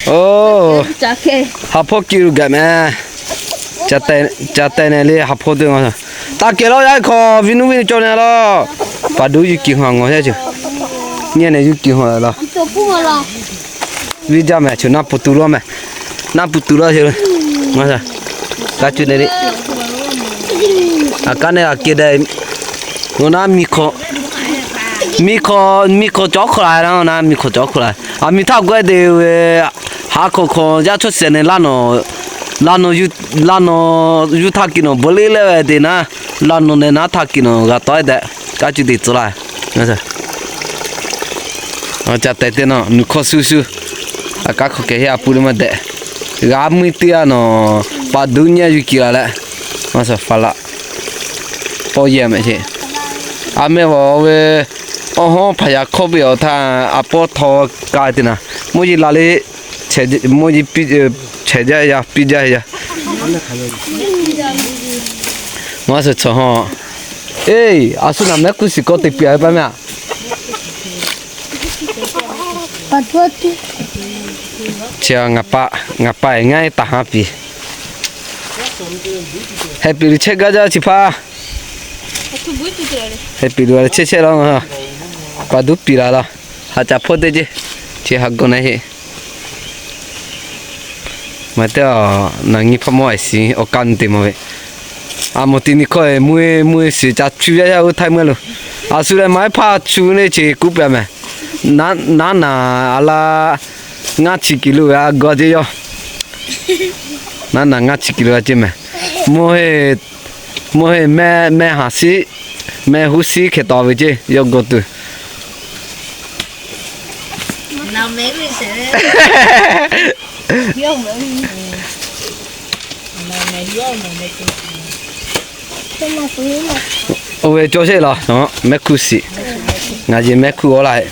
Oˇ, ha hpawˇ kiˇ lo gaˬ meh. Ca teh neh le ha hpawˇ teˇ ma. Taˇ kehˬ lawˇ yaˇ hk'aw, viˉ nuˇ viˉ nuˇ cawˇ neh lawˇ. Paˍ duˉ yuˇ kiˬ hawˬ ngaˬ yaˇ ceuˬ. Nyi neh yuˇ kiˬ hawˬ la. Viˉ jaˇ meh, choˬ naˆ pu tu lawˇ meh. Naˆ pu tu lawˇ ceuˬ. Ka cuˇ neh le. A kaˉ neh a keh deh. Ngaˬ naˉ miˬ hk'awꞈ, miˬ hk'awꞈ, miˬ hk'awꞈ cawˬ hk'aw la na, miˬ hk'awꞈ cawˬ hk'aw la. A miˬ htaˇ gawehˇ te ve, ha hk'awꞈ hk'awꞈ yaˇ chawˇ shehˍ neh laˇ nawˬ, laˇ nawˬ yuˇ, laˇ nawˬ yuˇ htaˇ kiˬ nawˬ bvuhꞈ leˇ leh ve te na, laˇ nawˬ neh naˉ htaˇ kiˬ nawˬ g'a tawˆ-e tehꞈ, ka cuˇ te tcuh laˇ. Ca teh teˇ nawˬ nuˬ hkawˇ shuˍ shuˍ, a kaˉ hk'awꞈ kehˬ heˆ a pui le maˇ dehꞈ. G'a mui teˇ g'aˇ nawˬ, paˍ duˉ nyi yuˇ kiˬ la leh, maˇ shawˍ faˍ laꞈ pawˇ yehˇ meh ce. A meh vawˬ ve, awˬ hawˉ hpaˍ yaꞈ hkawˇ ve awˬ htaˇ, a pawˇ htaw ka te na, mvuhˇ yeˬ la le, mvuhˇ yeˬ piˇ, chehˇ jaˇ ya, piˇ jaˇ ya. Maˇ shawˍ chaw hawˇ. Eˇ, a shu naˬ mehˉ hkuˇ shiˍ kawˆ te piˇ a ve pa meh a. Chi ngaˬ pa, ngaˬ pa eˬ ngaˇ eˉ taˍ ha piˍ. Heh piˍ lo chehˇ gaˇ jaˇ chi hpaˇ. Heh piˍ lo chehˇ chehˇ laˇ. Paˍ duˉ piˍ la laˇ. Ha ca hpawˇ teˇ ceˇ. Chi ha gawˇ na heˆ. Maˇ teˇ, naˬ nyi hpaˇ mawˇ eˬ shiˍ awˬ kaˇ nyi te mawˬ ve. A mawˬ ti nyi hkawˇ eˬ mvuhˇ eˬ mvuhˇ eˬ shiˍ ca chu yaˇ yaˇ oˇ htaiˇ meuˇ lo. A shu leh maˇ eˉ hpaˇ chu le ce kuˉ pehˬ meh. Naˉ naˍ a laˇ ngaˇ chi kiˬ lo ve a gawˇ ceˇ yawˇ. Naˉ naˍ ngaˇ chi kiˬ lo a ceˇ meh. Mvuhˇ eˬ mehˇ haˍ shiˉ, mehˇ huˉ shiˉ hkeh taw ve ceˇ yawˇ gawˇ tuˬ. Oˇ ve cawˇ sheˆ laˬ, mehˉ hkuˇ shiˍ. Ngaˬ yeˬ mehˉ hkuˇ g'awˇ laˇ.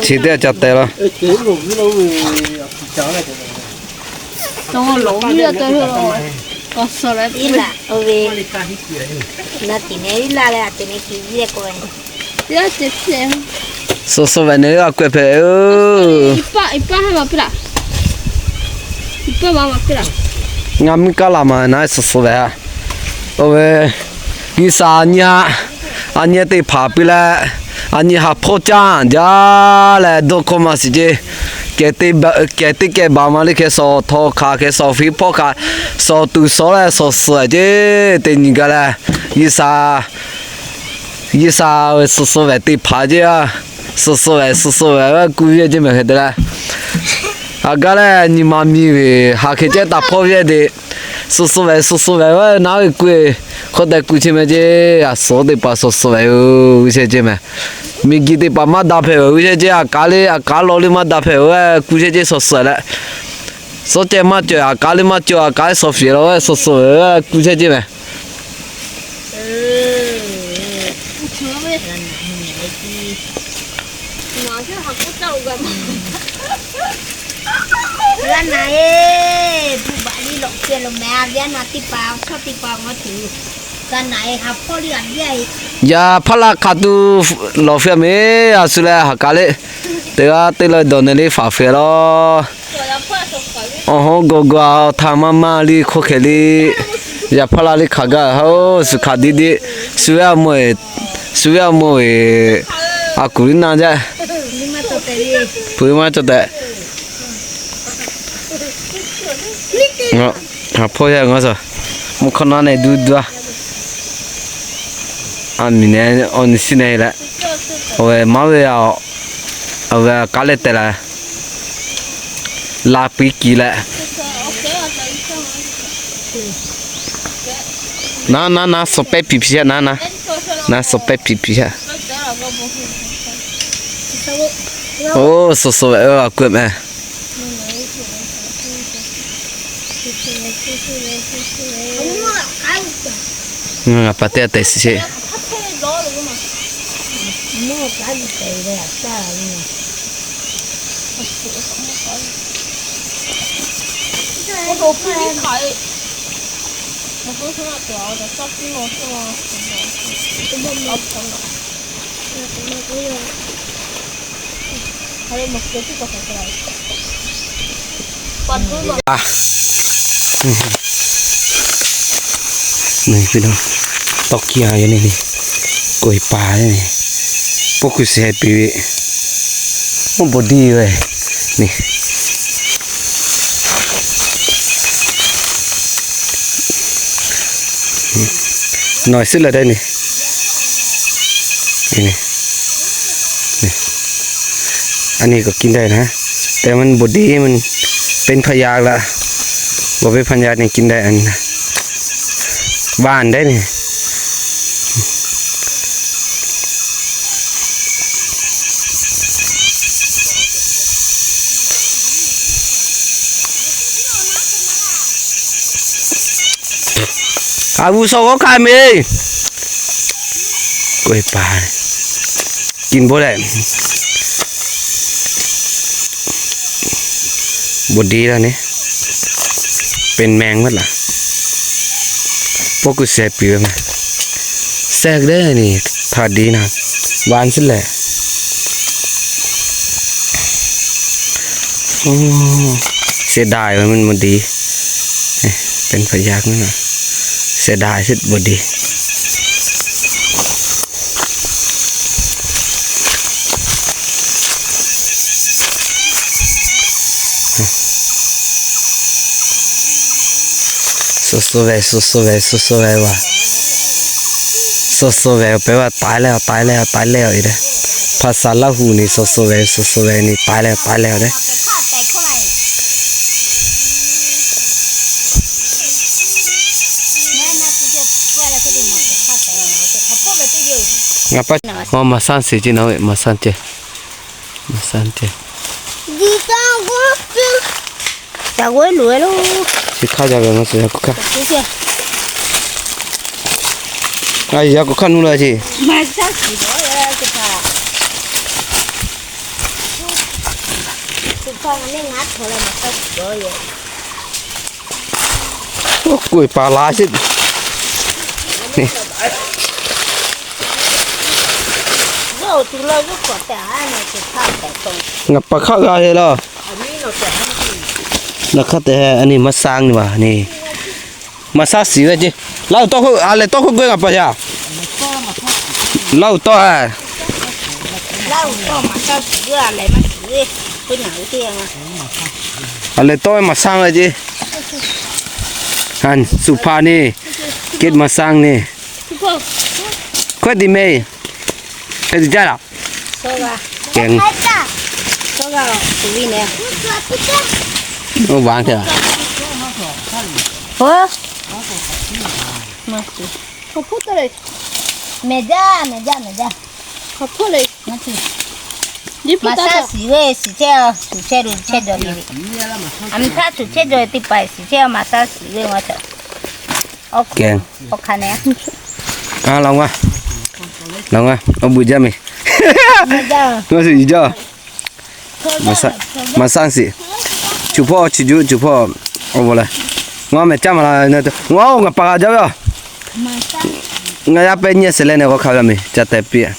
Chi teˇ ca teh laˇ. Suh suh vehꞈ ne a k'oˆ hpehꞈ. Ngaˬ mui kaˇ laˬ maˬ na suh suh vehꞈ. Oˇ ve, G'uiˬ sha a nyi, a nyi teˇ hpaˍ piˇ leh, a nyi ha hpawˇ caˇ jaˇ leh dawˇ hkawˇ maˇ shiˍ ceˇ. Kehˬ teˇ kehˬ baˬ ma le hkeh shawˍ htaw hkanˍ hkeh shawˍ fiˉ hpawˇ hkanˍ shawˍ tuˬ shawˍ leh shawˍ suhˍ ceˇ. Teˇ nyi gaˇ leh, G'uiˬ sha, G'uiˬ sha ve suh suh vehꞈ teˇ hpaˍ ceˇ a. Suh suh vehꞈ suh suh vehꞈ ve kuˇ ve ceˇ meh hk'e te leh, a gaˇ leh nyi ma miˬ ve ha hkeh cehˇ taˍ hpawˇ ve te. Suh suh vehꞈ suh suh vehꞈ ve naˉ ve kuˇ e, hk'aw teh kuˇ chehˇ meh ceˇ. A suh teˇ hpaˍ suh suh vehꞈ o, g'uˇ chehˇ ceˇ meh. Miˬ guiˬ teˇ hpaˍ maˇ daꞈ hpehꞈ ve g'uˇ chehˇ ceˇ. A kaˉ le a kaˉ law le maˇ daꞈ hpehꞈ ve kuˇ chehˇ ceˇ suh suh leh. Suh ceh maˇ cawˬ a kaˉ le maˇ cawˬ a kaˉ suh fiˍ law ve suh suh vehꞈ ve kuˇ chehˇ ceˇ meh. Yaꞈ hpaˇ la hk'aˬ tuˬ lawˬ hpehꞈ meh a shu leh ha kaˉ le. Teˇ g'aˇ teˇ lawˇ dawˬ neh le faˍ hpehꞈ law. Awˬ hawˉ gawˬ gawˬ a awˬ htaˇ maˇ maˇ le hkawˇ hkeh le. Yaꞈ hpaˇ la le hk'aˬ gaˇ ha oˬ, suhˍ hkanˍ diˇ diˇ. Shu ve a mawˬ eˬ, shu ve a mawˬ eˬ, a kuˬ liˇ na jaˇ. Pui maˇ cawˬ tehꞈ. Hawˬ hpawˇ yaˇ ngaˬ suhˍ mvuhˇ hkawˇ naˉ neh duˇ duˇ a. A miˬ neh awˬ nyi shiˉ neh leh, awˬ ve maˇ ve a, awˬ ve a kaˉ leh teh la, la piˇ kiˬ leh. Naˉ naˉ naˉ suh pehˇ piˍ piˍ shaˆ naˉ naˉ, naˉ suh pehˇ piˍ piˍ shaˆ. Oˇ suh suh vehꞈ a kuˇ meh. Ngaˬ pa teˇ g'aˇ tehꞈ shiˍ sheˍ. Tawˇ kiˇ a yaˇ neˇ neˇ, k'oˆ e pa neˇ, pawˆ kuiˬ sheh piˇ ve, oˇ bon diˇ ve neˇ. Nawˬ suhˉ leh dehˇ neˇ. Aˬ nyi k'awꞈ kiˇ dehˇ na, แต่มัน บ่ดี มันเป็นพยาธิละ บ่เป็นพยาธิ neˇ, kiˇ dehˇ, วัน dehˇ neˇ. A, g'uˇ shaw g'awˇ hkanˇ me. K'oˆ e pa, kiˇ bon leh, บ่ดี laˇ neˇ, เป็นแมง maˇ laˬ. Pawˆ kuiˬ sheh piˇ ve maˇ, sheh dehˇ neˇ, htaꞈ diˇ na, วัน suhˉ leh. เสียดาย มันบ่ดี เป็นพยาธิ เสียดาย suhˉ บ่ดี. Sawˍ sawˍ ve, sawˍ sawˍ ve, sawˍ sawˍ ve wa. Sawˍ sawˍ ve แปลว่า ตายแล้ว ตายแล้ว ตายแล้ว อีกนะ. ภาษาลาหูนี่ sawˍ sawˍ ve, sawˍ sawˍ ve นี่ ตายแล้ว ตายแล้ว นะ. Ngaˬ pa, ngaˬ maˍ sanˇ shiˍ ce, naˬ ve maˍ sanˇ ce. Maˍ sanˇ ce. Ca g'oˉ loꞈ-e lo. Chi hk'aˇ ca ve ngaˬ suh yaˇ k'o hk'aˇ. A, yaˇ k'o hk'aˇ nuˇ la ce. Oˇ, k'oˆ e pa la sheˍ. Ngaˬ pa hk'aˇ g'a le laˇ. Naˬ hk'aˇ tehꞈ, a ni maˍ sanˇ ni ma ni. Maˍ sanˇ shiˍ ve ce. Laˇ uˬ tawˇ hk'oˆ, a lehˬ tawˇ hk'oˆ g'oˇ ngaˬ pa yaˇ. Laˇ uˬ tawˇ a. A lehˬ tawˇ ve maˍ sanˇ ve ce. Suꞈ hpa ni, kehˬ maˍ sanˇ ni. Hkawehˇ tiꞈ meh, hkawehˇ tiꞈ caˇ laˬ. Kehˬ. Oˇ, vaˬ hteˇ a. Maˍ sanˇ shiˍ ve shiˍ chehˇ a, shuˍ chehˇ lo chehˇ jaw le ve. A mi htaˇ shuˍ chehˇ jaw teˇ hpaˍ shiˍ chehˇ a, maˍ sanˇ shiˍ ve maˇ ca. Kehˬ. Awˬ hk'aˇ neh. A, laˬ a, laˬ a, awˬ beuꞈ jaˇ meh. Maˍ sanˇ shiˍ. Cuˬ hpawˇ chi juˇ, cuˬ hpawˇ. Awˬ bon leh, ngaˬ mehˍ caˇ maˍ la. Ngaˬ oˇ ngaˬ pa g'a jaˇ ve a. Ngaˬ yaˇ pehˇ nyi a se leh neh k'awꞈ hk'a ve a meh ca teh piˇ a.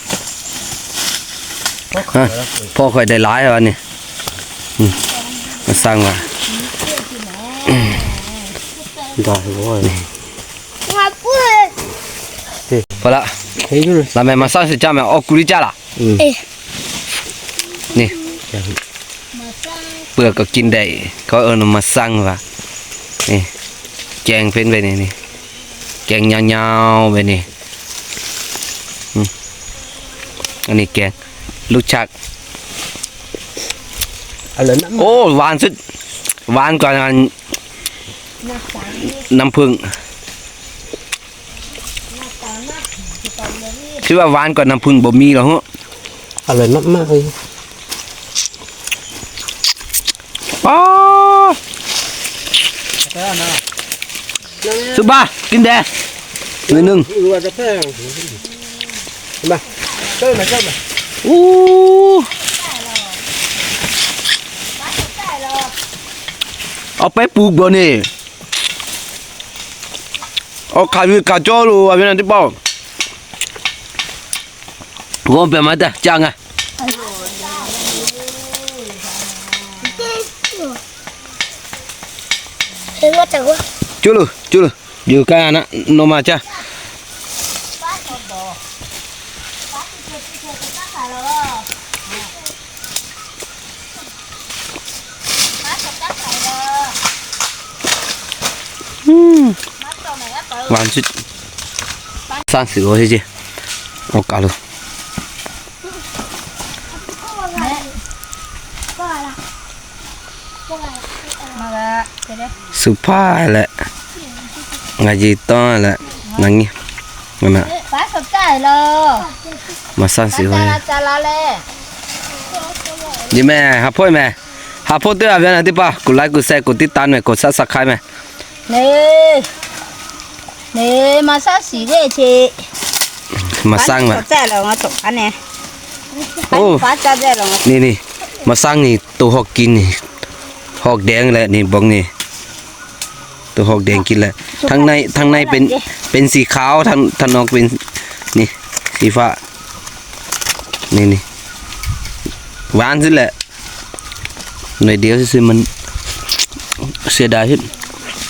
Hpawˇ hk'aw dehꞈ la a ni. Maˍ sanˇ a. Hpawˇ laˇ. Laˬ meh maˍ sanˇ shiˍ caˇ meh, awˬ kuˬ liˇ caˇ laˬ. Ni, peuˬ k'awꞈ kiˇ dehꞈ, k'awꞈ maˍ sanˇ va. Kehˬ hpehꞈ ve ni, kehˬ nyaˇ nyaˇ ve ni. A ni kehˬ, ลูกชัก. Oˇ, วัน suhˉ, วัน กว่า น้ำผึ้ง. Chi va วัน กว่า น้ำผึ้ง บ่มีหรอกฮะ. Suhˉ baˬ, kiˇ dehꞈ. Nui nui. Uˉ. Awˬ pehˉ pun g'awˬ neˇ. Awˬ hk'aˬ ve kaꞈ cawˇ loˬ, a ve na teˇ hpaˍ-oˬ. G'awˇ pehˬ maˇ taˇ caˇ ngaˇ. Cuˇ loˬ, cuˇ loˬ. Yuˬ kaˇ na, nawˬ maˇ caˇ. Sanˇ shiˍ g'aw heˇ ceˇ. Awˬ kaˬ lo. Suhˍ hpaˇ leh, ngaˬ yeˬ tawˇ leh, ngaˬ nyi, maˇ sanˇ shiˍ g'aw heˇ. Nyi meh, ha hpawˇ meh, ha hpawˇ teˇ g'aˇ ve na teˇ hpaˍ กดไลค์ กดแชร์ กดติดตาม meh, กด subscribe meh. Maˇ sanˇ shiˍ ve ce. Maˇ sanˇ maˇ. Oˇ, ni ni, maˇ sanˇ ni to hawˇ kiˇ ni, hawˇ dehꞈ leh ni bawˬ ni. To hawˇ dehꞈ kiˇ leh, ข้างใน เป็นสีขาว htaˇ nawˬ เป็น ni, shiˍ faˆ, ni ni, หวาน suh leh. Nai de suh suh maˇ, เสียดาย heˆ.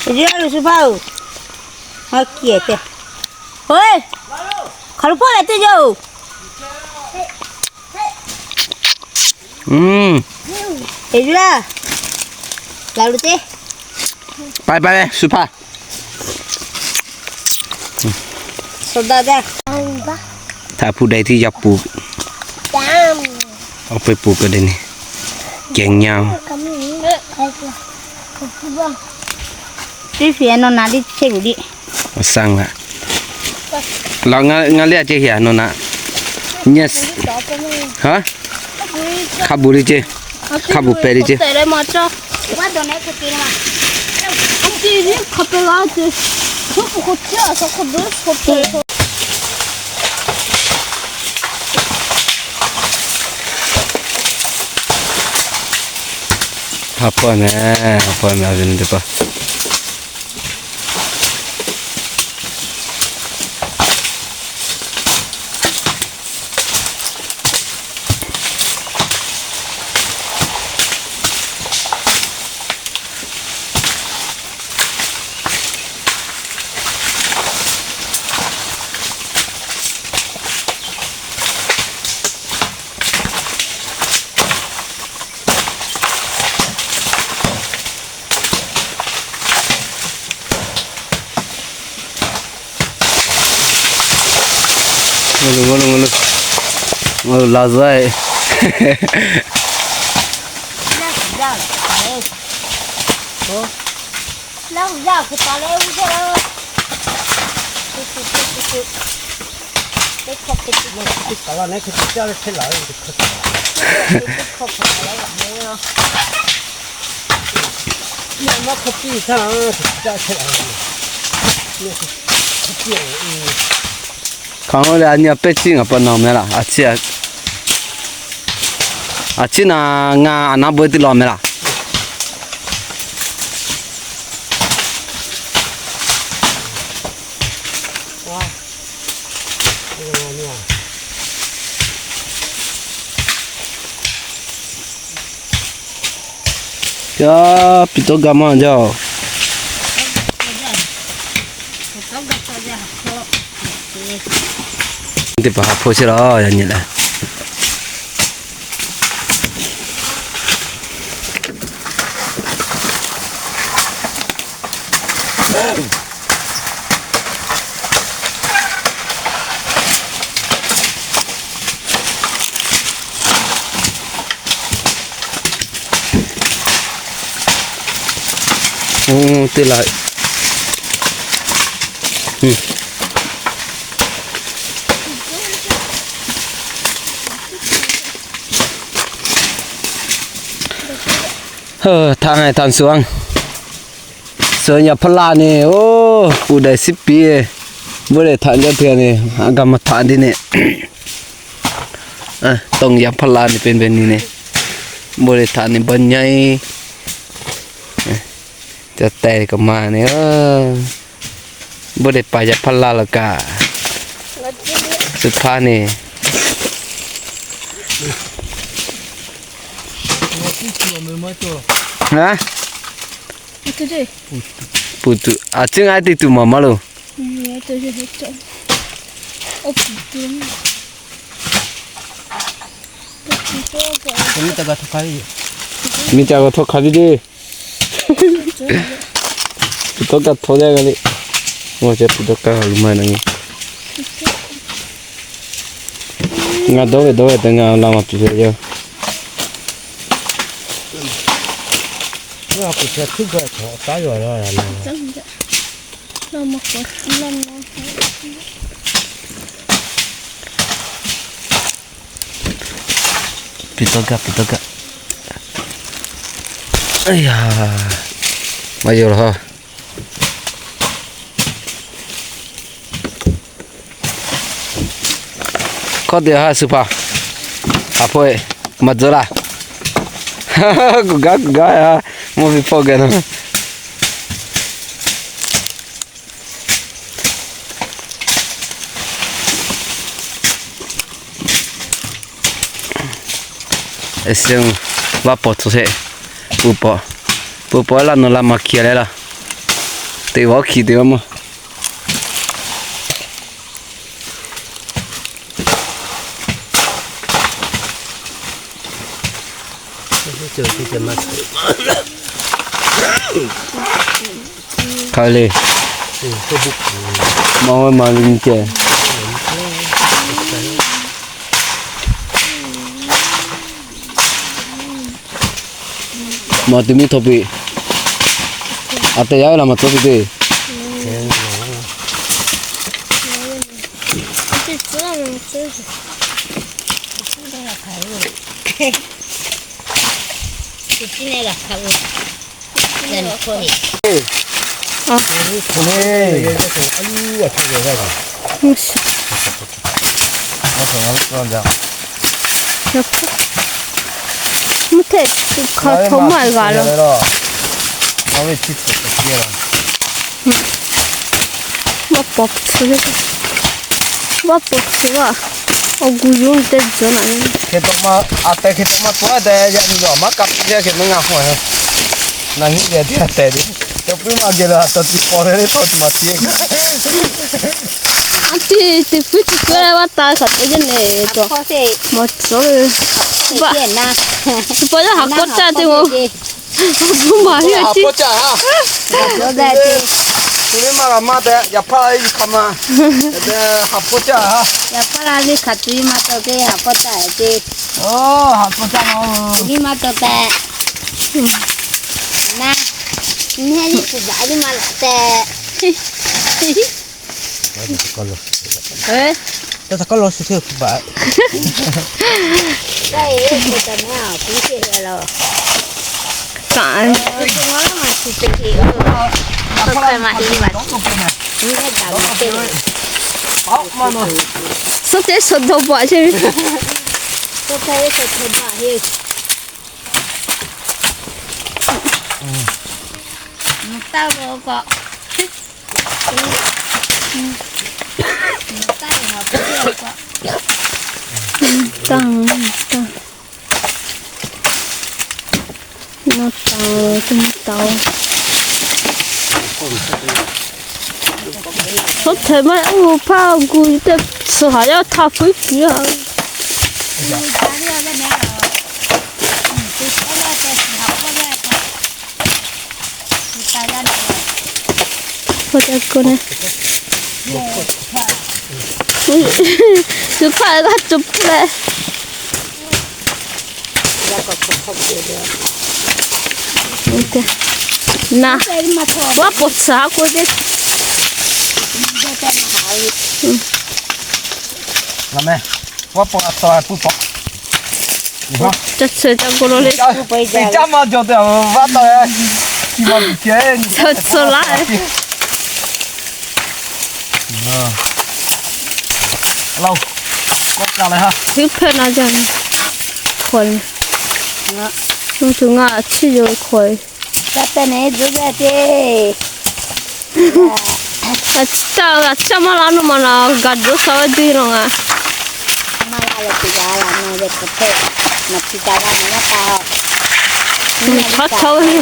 Suhˍ faˆ-oˬ, ngaˬ kiˬ te. Hk'aˬ lo hpawˇ leh teˇ yawˇ-oˬ. Paiˍ paiˍ, suhˍ hpaˇ. Htaꞈ hpu dai tiˉ yaˇ puˍ, awˬ pehˇ puˍ kaꞈ de ni, kehˬ nyaˇ. Teˇ hpehꞈ nawˬ na liˇ chehˇ kuˬ liˇ. Awˬ sanˇ laꞈ. Laꞈ ngaˬ liˇ a ceˇ hia nawˬ na. Hk'a buˬ liˇ ceˇ. Hk'a buˬ pehꞈ liˇ ceˇ. Ha hpawˇ meh, ha hpawˇ meh, a ve na teˇ hpaˍ. Ngaˬ lo, ngaˬ lo, ngaˬ lo, ngaˬ lo laˬ zaˇ-e. Hk'aˬ hk'e leh a nyi a pehˇ ciˉ ngaˬ pa nawˬ meh laˬ. A ciˉ, a ciˉ naˍ ngaˬ a naˉ beuꞈ teˇ law meh laˬ. Yaˇ piˇ tawˇ gaˇ maˇ jaˇ-oˬ. Teˇ hpaˍ ha hpawˇ chehˇ laˬ yaꞈ nyi leh. Oˇ, teˇ laꞈ. Htaꞈ haiˬ htaꞈ suhˍ-a. Suhˍ yaꞈ hpaˇ laˇ ni, oˇ, puˍ daiˬ siˉ piˇ. Bon leh htaꞈ jaˇ te ni, a gaˬ maˇ htaꞈ te ni. Tawˇ yaꞈ hpaˇ laˇ ni เป็นแบบนี้ ni. Bon leh htaꞈ ni baˇ nyaˇ-e. Ca teh kaꞈ maˇ ni. Bvuhˇ teˇ paˍ yaꞈ hpaˇ laˇ la kaꞈ, suh hpaˇ neˇ. Puˬ tuˬ, a ciˉ ngaˇ teˇ tuˬ maˍ maˇ loˬ. Miˬ ca g'a htawˇ hk'a ve le. Puˬ tawˇ kaꞈ htawˇ jaˇ g'a le. Ngaˬ ca puˬ tawˇ kaꞈ g'a lu maˇ na nyi. Ngaˬ dawˇ ve dawˇ ve te ngaˬ la maˍ piˍ ve yaˇ. Puˬ tawˇ kaꞈ, puˬ tawˇ kaꞈ. Aˇ yaˇ, maˇ yaw laˬ ha. Hkawˇ te ha suh hpaˇ. Haˍ hpawˇ e, maˇ tcuh laˇ. Kuˬ gaˇ kuˬ gaˇ ha, mvuhˇ ve hpawˇ gaˬ na. Vaˇ pawˍ tcuh sheˍ, puˬ pawˍ, puˬ pawˍ laˇ nawˬ la maˍ hkiˬ leh laˇ. Teˇ vaˇ hkiˬ teˇ vaˇ maˇ. Hk'aˬ le. Maˇ ve maˇ ve nyi ceh. Maˇ tuˬ miˇ htawˇ piˇ. A te yaˇ ve laˬ maˇ tcuh piˇ te. Mvuhˇ hteˆ hk'a htaw maˇ g'a la. Vaˇ pawˍ tcuh, vaˇ pawˍ tcuh a, awˬ gu yuˬ teˇ tcuh na. Hk'e taw ma, a tehˬ hk'e taw ma tcuh a tehˬ, yaꞈ nyi a maˇ kaꞈ piˇ yaˇ hk'e mvuhˇ ngaˬ hawˬ a. Na nyi geh teˇ a tehˬ le. Cawˬ puiˉ maˇ geh le, a taw tiꞈ paw le le taw tiꞈ maˍ tiꞈ. A tiꞈ tiꞈ puiˉ tiꞈ puiˉ leh vaˇ taˍ hk'aˬ te yaˇ neˬ cawˬ. Maˇ tcuh ve. Tiꞈ paw yaˇ haˍ k'awˇ caˇ te maˬ. Bvuhˇ maˍ ve a ciˉ. Tuˬ ve maˇ g'a maˇ tehꞈ, yaꞈ hpaˇ la ve hk'aˬ ma. Haˍ hpawˇ caˇ ha. Yaꞈ hpaˇ la ve hk'aˬ tuˬ ve maˇ tawˬ te, haˍ hpawˇ caˇ te. Haˍ hpawˇ caˇ ma. Tuˬ ve maˇ tawˬ tehꞈ. Na, nehˇ liˇ kuˬ baꞈ liˇ maˇ laꞈ tehꞈ. Taˇ hk'aˬ lo suh teˇ hk'u baꞈ. Kaꞈ, suhˉ teˇ suhˉ dawˇ baꞈ chehˇ ve. Taˇ, taˇ, naˇ taˍ, teˇ naˇ taˍ. Hk'aw hteꞈ maˇ uˉ hpaˇ gu teˇ suhˍ haˍ yaˇ htaˇ hpuiˉ hpuiˉ a. Suh hpaˇ g'a cawˬ leh. Na, vaˇ pawˍ tcuh k'oˆ ve. Vaˇ pawˍ a tawˍ a puˇ pawˍ. Ca tsuhˇ ca k'oˆ lo le. Teˇ caˇ maˇ jawˬ te, vaˇ taˍ ve. Chi ma kuˬ ceh. Ca tsuhˇ laˇ. Laˇ-oˬ, kawˆ kaˇ leh ha. Teˇ hpehˇ na jaˇ na. Hkawꞈ. Mvuhˇ tuˬ ngaˬ chiˇ yoˬ hkawꞈ. Ca tehˬ nehˬ zuhˆ ve ceˇ. Aꞈ, aꞈ caˇ maˇ la nuˇ ma na, gaˬ duˬ sha ve duˇ lo ngaˬ. Chaw chaw ve.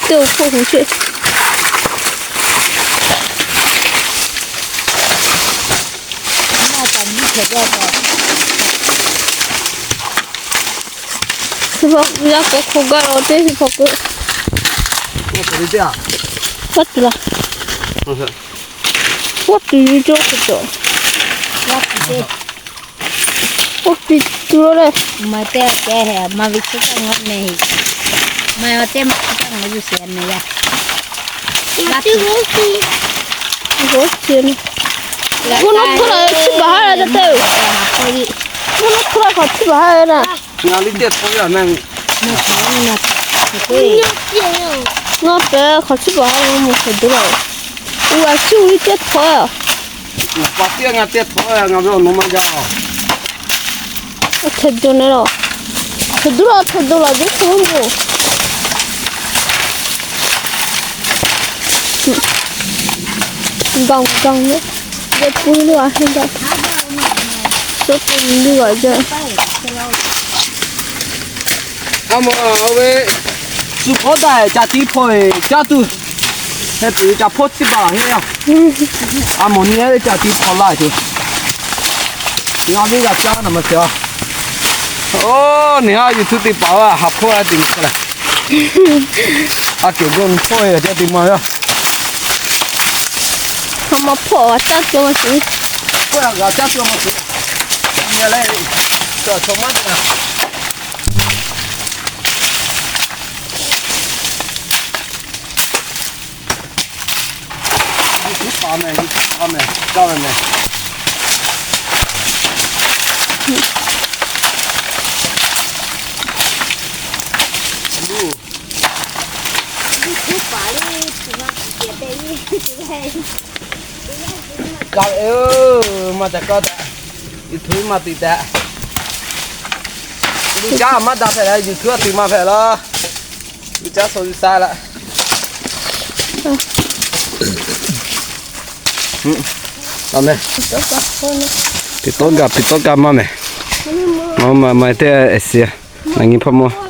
Teˇ o hpoˆ hu sheˆ. Yaˇ k'o hk'o gaˇ lo teˇ hpaˍ k'o. Paˇ tuˬ la. Paˇ tuˬ yuˬ cawˇ hk'e cawˬ. Paˇ tuˬ tuˬ lo le. Ma te keh he ma ve chi kaˇ ngaˬ meh he. Ma te ma chi kaˇ ngaˬ yuˬ shehˍ meh yaˇ. G'oˇ nuˇ hk'oˆ la chiˇ baˬ haˉ la te. G'oˇ nuˇ hk'oˆ la k'awꞈ chiˇ baˬ haˉ la. Ngaˬ liˇ teˇ htaw yaˇ na. Ngaˬ pehˬ hk'awꞈ chiˇ baˬ haˉ la mawˬ hk'e duˬ la. Uˉ, a chiˇ uˉ teˇ htaw. Ngaˬ pa tiˉ ngaˬ teˇ htaw ngaˬ ve awˬ nawˬ maˇ gaˬ. Hteꞈ duˬ ne la. Hteꞈ duˬ la, hteꞈ duˬ la, duˬ hk'oˆ lo. Gaˬ gaˬ le. Geh pui lo a heˆ gaˇ. Suhˉ te nyi luˬ a jaˇ. A ma, oˇ ve, suh hpawˇ daꞈ caꞈ tiˉ hpawˇ e caˇ tuˬ, heh tuˬ ve ca hpawˇ chiˇ baˬ heˆ yaˇ. A mawˬ nyi a ve caꞈ tiˉ hpawˇ laˇ ce. Ngaˬ ve g'a caˇ naˬ ma ce a. Oˇ, neˬ haˉ YouTube teˇ hpaˍ a haꞈ hpawˇ a tuˬ ma k'oˆ leh, a keˬ g'oˇ nuˇ hpawˇ e a caˇ tuˬ ma yaˇ. Haꞈ ma hpawˇ a caˇ tuˬ ma ce. Hpawˇ a g'a caˇ tuˬ ma ce. Nyi leh, chaw chaw maˇ te na. Yuˬ tuˉ paˍ meh, yuˬ tuˉ paˍ meh, kaˇ ve meh. Kaˇ ve, maˇ ca kaˇ taꞈ. Yuˬ tuˉ maˇ tiꞈ taꞈ. Luˇ caˉ maˇ daꞈ hpehꞈ la, yuˬ tuˉ a tiꞈ maˇ hpehꞈ la. Luˇ caˉ shaw yuˬ sha la. Aˬ meh. Piˍ tawˆ gaˬ, piˍ tawˆ gaˬ maˇ meh. Maˇ maˇ maˇ te a siˍ a. Naˬ nyi hpawˇ mawˇ.